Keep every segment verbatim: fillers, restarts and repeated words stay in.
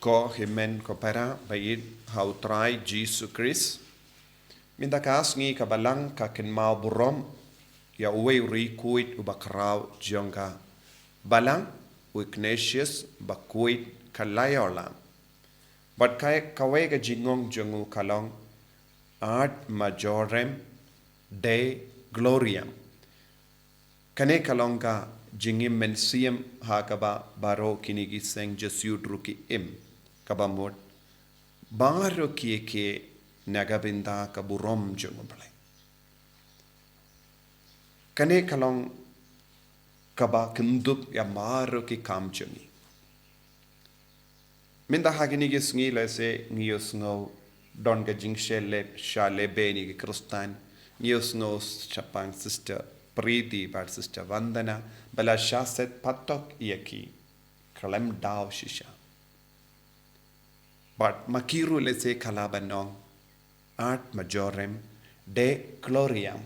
Ko hynmen ko para ba ïeit ha u Trai Jisu Khrist. Mynta ka sngi ka Balang ka kynmaw burom ïa uwei u riewkhuid uba khraw jong ka Balang, u Ignatius bakhuid ka Loyola. Bad ka, kawei ka jingong jong u ka long Ad Majorem Dei Gloriam. Kane ka long ka jingim mynsiem ha kaba baroh kine ki seng Jesuit ruh ki im, kaba mut baroh kiei kiei na ka bynta ka burom jong U Blei. Kane ka long kaba kynthup ïa baroh ki kam jong ngi. Mynta ha kine ki sngi lehse ngi ïohsngew don ka jingshah leh, shah lehbeiñ ïa ki Khristan, ngi ïohsngew shaphang Sister Preeti bad Sister Vandana ba la shah set patok ïa ki khlem daw shisha. Bad ma ki ruh lehse ka lah ban ong Ad Majorem Dei Gloriam,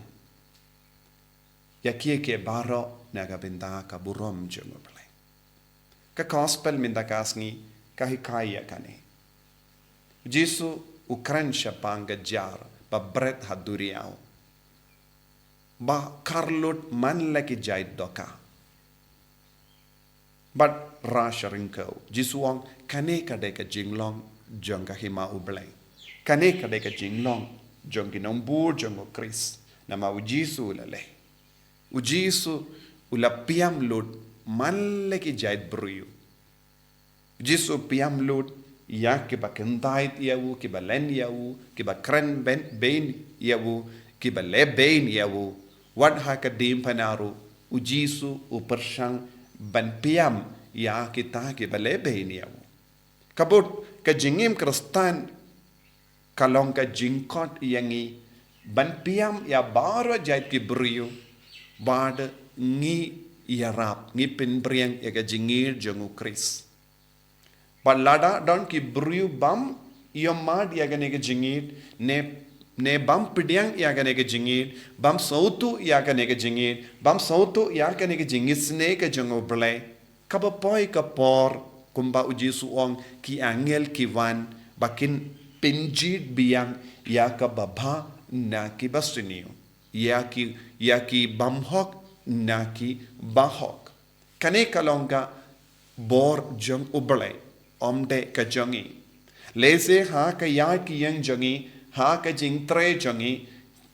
ïa kiei kiei baroh na ka bynta ka burom jong U Blei. Ka Gospel mynta ka sngi ka hikai ïa kane. U Jisu u kren shaphang ka jar ba bret ha duriaw, ba kharlut man la ki jait dohkha bad rah sha ryngkew. Jisu u ong kane ka dei ka jinglong jong ka Hima U Blei. Kane ka dei ka jinglong jong ki nongbud jong U Khrist. Namar U Jisu u la leh, U Jisu u la piam lut man la ki jait briew. U Jisu u piam lut ïa kiba kyntait ïa u, kiba len ïa u, kiba kren beiñ, beiñ ïa u, kiba lehbeiñ ïa u. Wat ha ka diengphna ruh U Jisu u pyrshang ban piam ïa kita kiba lehbeiñ ïa u. Ka mut ka jingim Khristan ka long ka jingkhot ïa ngi ban piam ïa baroh jait ki briew bad ngi ïarap, ngi pynpriang ïa ka jingngeit jong U Khrist. Bad lada don ki briew bym ïohmad ïa kane ka jingngeit, ne, ne bym pdiang ïa kane ka jingngeit, bym sngewthuh ïa kane ka jingngeit, bym sngewthuh ïa kane ka jingisynei ka jong U Blei, kaba poi ka por, kumba U Jisu u ong, ki angel ki wan ba kin pynjied biang ïa kaba bha na kiba sniew, ïa ki, ïa ki bymhok na kiba hok. Kane ka long ka bor jong U Blei, ym dei ka jong ngi. Lehse ha ka ïaid ka ïeng jong ngi, ha ka jingtrei jong ngi,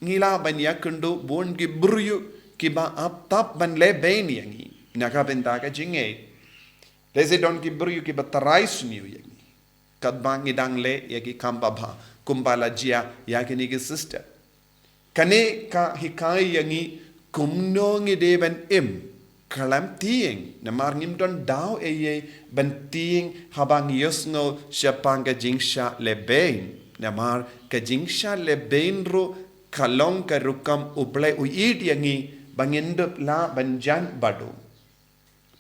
ngi lah ban ïakynduh bun ki briew kiba ap tap ban lehbeiñ ïa ngi na ka bynta ka jingngeit. Lehse don ki briew kiba tharai sniew ïa ngi katba ngi dang leh ïa ki kam babha, kumba la jia ïa kine ki sister. Kane ka hikai ïa ngi kumno ngi dei ban im khlem tieng, namar ngim don daw ei ei ban tieng haba ngi ïohsngew shaphang ka jingshah lehbeiñ. Namar ka jingshah lehbeiñ ruh ka long ka rukom U Blei u ïeit ïa ngi ba ngin dup lah ban jan bad u.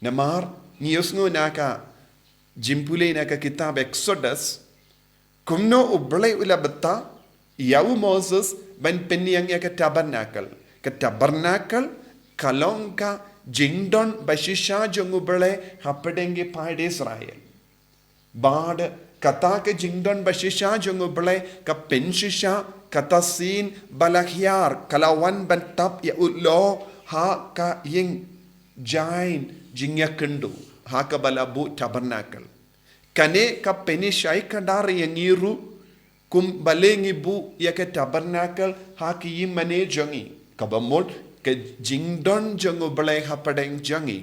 Namar ngi ïohsngew na ka jingpule na ka kitab Exodus, kumno U Blei u la bthah ïa u Moses ban pynïeng ïa ka tabernacle. Ka tabernacle ka long ka jingdon ba shisha jong U Blei hapdeng ki paid Israel. Bad kata ka jingdon ba shisha jong U Blei ka pynshisha, kata sien ba la hiar ka la wan ban tap ïa u lyoh ha ka ïing jaiñ jingïakynduh, ha kaba la buh tabernacle. Kane ka pynshai kdar ïa ngi ruh, kum balei ngi buh ïa ka tabernacle ha ki ïing mane jong ngi, kaba mut ka jingdon jong U Blei hapdeng jong ngi.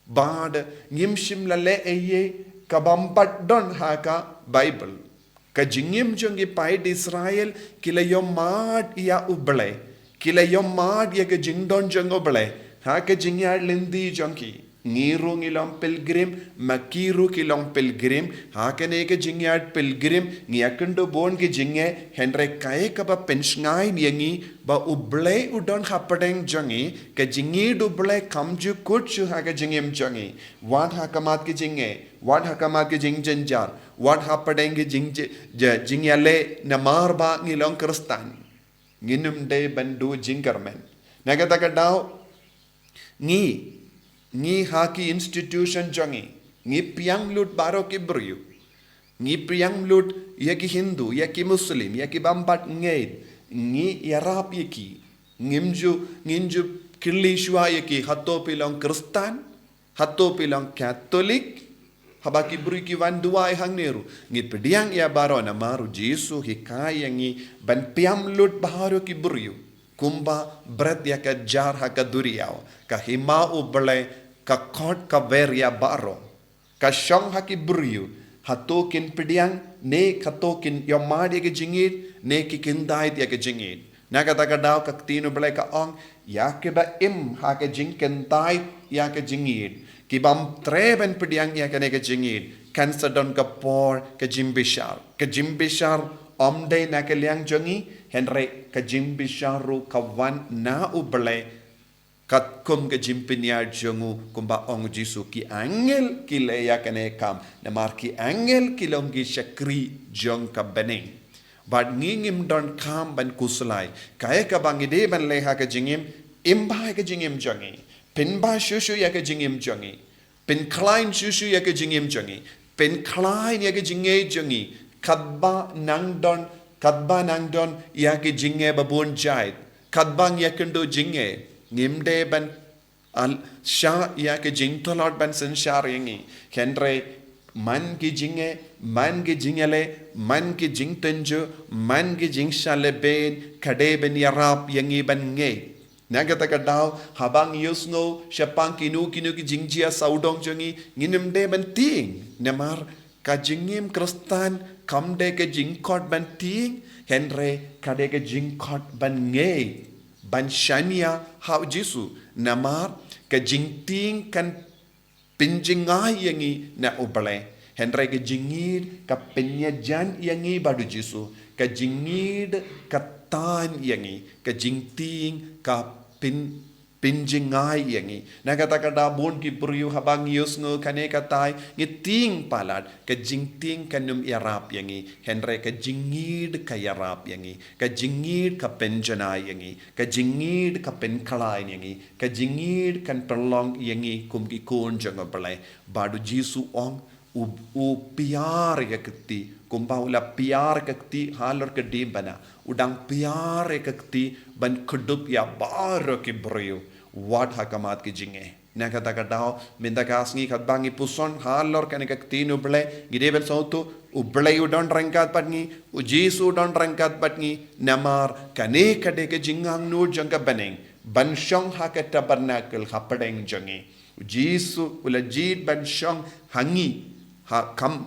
Bad ngim shym la leh ei ei kaba ym pat don ha ka Baibl. Ka jingim jong ki paid Israel ki la ïohmad ïa U Blei, ki la ïohmad ïa ka jingdon jong U Blei ha ka jingïaid lynti jong ki. Ngi ruh ngi long pilgrim, ma ki ruh ki long pilgrim, ha kane ka jingïaid pilgrim ngi ïakynduh bun ki jingeh, hynrei kaei kaba pynshngaiñ ïa ngi ba U Blei u don hapdeng jong ngi, ka jingïeit U Blei kam ju kut shuh ha ka jingim jong ngi. Wat ha khmat ki jingeh, wat ha khmat ki jingjynjar, wat hapdeng ki jing, jingïaleh namar ba ngi long Khristan, ngin ym dei ban duh jingkyrmen. Na kata ka daw, ngi, ngi ha ki institution jong ngi, ngi piang lut baroh ki briew. Ngi pdiang lut ïa ki Hindu, ïa ki Muslim, ïa ki bym pat ngeit. Ngi ïarap ïa ki. Ngim ju, ngim ju kylli shuwa ïa ki, hato phi long Khristan, hato phi long Katholik. Haba ki briew ki wan duwai hangne ruh, ngi pdiang ïa baroh namar u Jisu hikai ïa ngi ban pdiang lut baroh ki briew. Kumba bret ïa ka jar ha ka duriaw, ka hima U Blei ka khot ka wer ïa baroh. Ka shong ha ki briew, hato kin pdiang, ne hato kin ïohmad ïa ka jingïeid, ne ki kyndait ïa ka jingïeid. Na kata ka daw ka ktien U Blei ka ong, ïa kiba im ha ka jingkyndait ïa ka jingïeid, ki bym treh ban pdiang ïa kane ka jingïeid, kan sa don ka por ka jingbishar. Ka jingbishar ym dei na ka liang jong ngi, hynrei ka jingbishar ruh ka wan na U Blei. Katkum ka jingpynïar jong u, kumba ong Jisu, ki angel ki leh ïa kane ka kam, namar ki angel ki long ki shakri jong ka bneng. Bad ngi ngim donkam ban khuslai. Kaei kaba ngi dei ban leh ha ka jingim, im bha ïa ka jingim jong ngi. Pynbha shuh shuh ïa ka jingim jong ngi. Pynkhlaiñ shuh shuh ïa ka jingim jong ngi. Pynkhlaiñ ïa ka jingngeit jong ngi. Katba nang don, katba nang don ïa ka jingngeit ba bun jait. Katba ngi ïakynduh jingngeit, ngim dei ban al-, shah ïa ka jingtlot ban synshar ïa ngi. Hynrei man ki jingngeit, man ki jingïaleh, man ki jingtynjuh, man ki jingshah lehbeiñ, ka dei ban ïarap ïa ngi ban ngeit. Na kata ka daw, haba ngi ïohsngew shaphang kino kino ki jingjia sawdong jong ngi, ngin ym dei ban tieng. Namar ka jingim Khristan kam dei ka jingkhot ban tieng, hynrei ka dei ka jingkhot ban ngeit, ban shaniah ha U Jisu. Namar ka jingtieng kan pynjngai ïa ngi na U Blei, hynrei ka jingïeid ka pynïajan ïa ngi bad U Jisu. Ka jingïeid ka tan ïa ngi, ka jingtieng ka pyn, pynjngai ïa ngi. Na kata ka daw bun ki briew haba ngi ïohsngew kane katai, ngi tieng palat, ka jingtieng kam ïarap ïa ngi, hynrei ka jingïeid ka ïarap ïa ngi, ka jingïeid ka pynjanai ïa ngi, ka jingïeid ka pynkhlaiñ ïa ngi, ka jingïeid kan pynlong ïa ngi kum ki khun jong U Blei. Bad U Jisu ong, u, u pdiang ïa ka kti, kumba u la pdiang ïa ka kti halor ka diengphna, u dang pdiang ïa ka kti ban kdup ïa baroh ki briew, wat ha khmat ki jingngeit. Na kata ka daw, mynta ka sngi katba ngi puson halor kane ka ktien U Blei, ngi dei ban sngewthuh, U Blei u don ryngkat bad ngi, U Jisu u don ryngkat bad ngi, namar kane ka dei ka jingangnud jong ka bneng, ban shong ha ka tabernacle hapdeng jong ngi. U Jisu u la jied ban shong ha ngi, ha kam,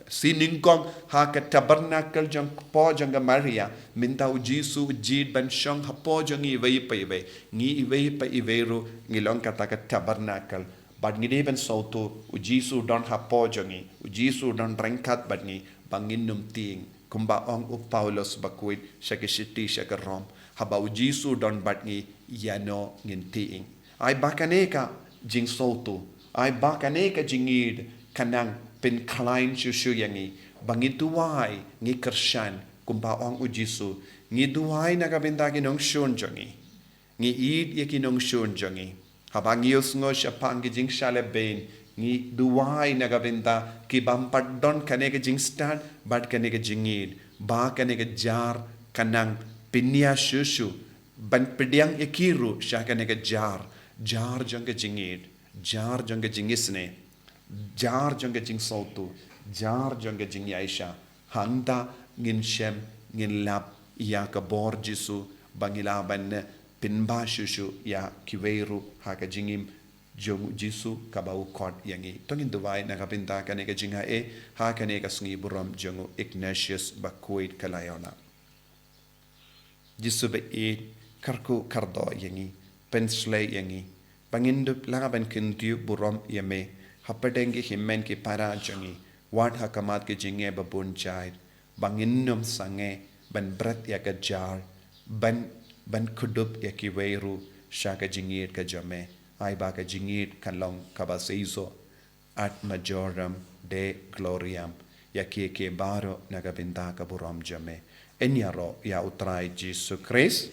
shi nyngkong ha ka tabernacle jong kpoh jong ka Maria, mynta U Jisu u jied ban shong hapoh jong ngi iwei pa iwei, ngi iwei pa iwei ruh ngi long kata ka tabernacle. Bad ngi dei ban sngewthuh, U Jisu u don hapoh jong ngi, U Jisu u don ryngkat bad ngi, ba ngin ym tieng. Kumba ong u Paulus bakhuid sha ki shithi sha ki Rom, haba U Jisu u don bad ngi, ïano ngin tieng. Ai ba kane ka jingsngewthuh, ai ba kane ka jingïeid kan nang pynkhlaiñ shuh shuh ïa ngi, ba ngi duwai, ngi kyrshan, kumba ong U Jisu, ngi duwai na ka bynta ki nongshun jong ngi. Ngi ïeid ïa ki nongshun jong ngi. Haba ngi ïohsngew shaphang ki jingshah lehbeiñ, ngi duwai na ka bynta ki bym pat don kane ka jingstad bad kane ka jingïeid, ba kane ka jar kan nang pynïar shuh shuh, ban pdiang ïa ki ruh sha kane ka jar, jar jong ka jingïeid, jar jong ka jingisynei, jar jong ka jingsngewthuh, jar jong ka jingïaishah. Hangta ngin shem, ngin lap ïa ka bor Jisu, ba ngi lah ban pynbha shuh shuh ïa kiwei ruh ha ka jingim jong U Jisu kaba u khot ïa ngi. To ngin duwai na ka bynta kane ka jingaiei ha kane ka sngi burom jong u Ignatius bakhuid ka Loyola. Jisu baieit, kyrkhu kyrdoh ïa ngi, pynshlei ïa ngi, ba ngin dup lah ban kyntiew burom ïa me hapdeng ki hynmen ki para jong ngi, wat ha khmat ki jingeh ba bun jait, ba ngin ym sangeh ban bret ïa ka jar, ban, ban kdup ïa kiwei ruh sha ka jingïeid ka jong me. Ai ba ka jingïeid kan long kaba seisoh, Ad majorem Dei gloriam, ïa kiei kiei baroh na ka bynta ka burom jong me. Yn ïaroh ïa U Trai Jisu Khrist.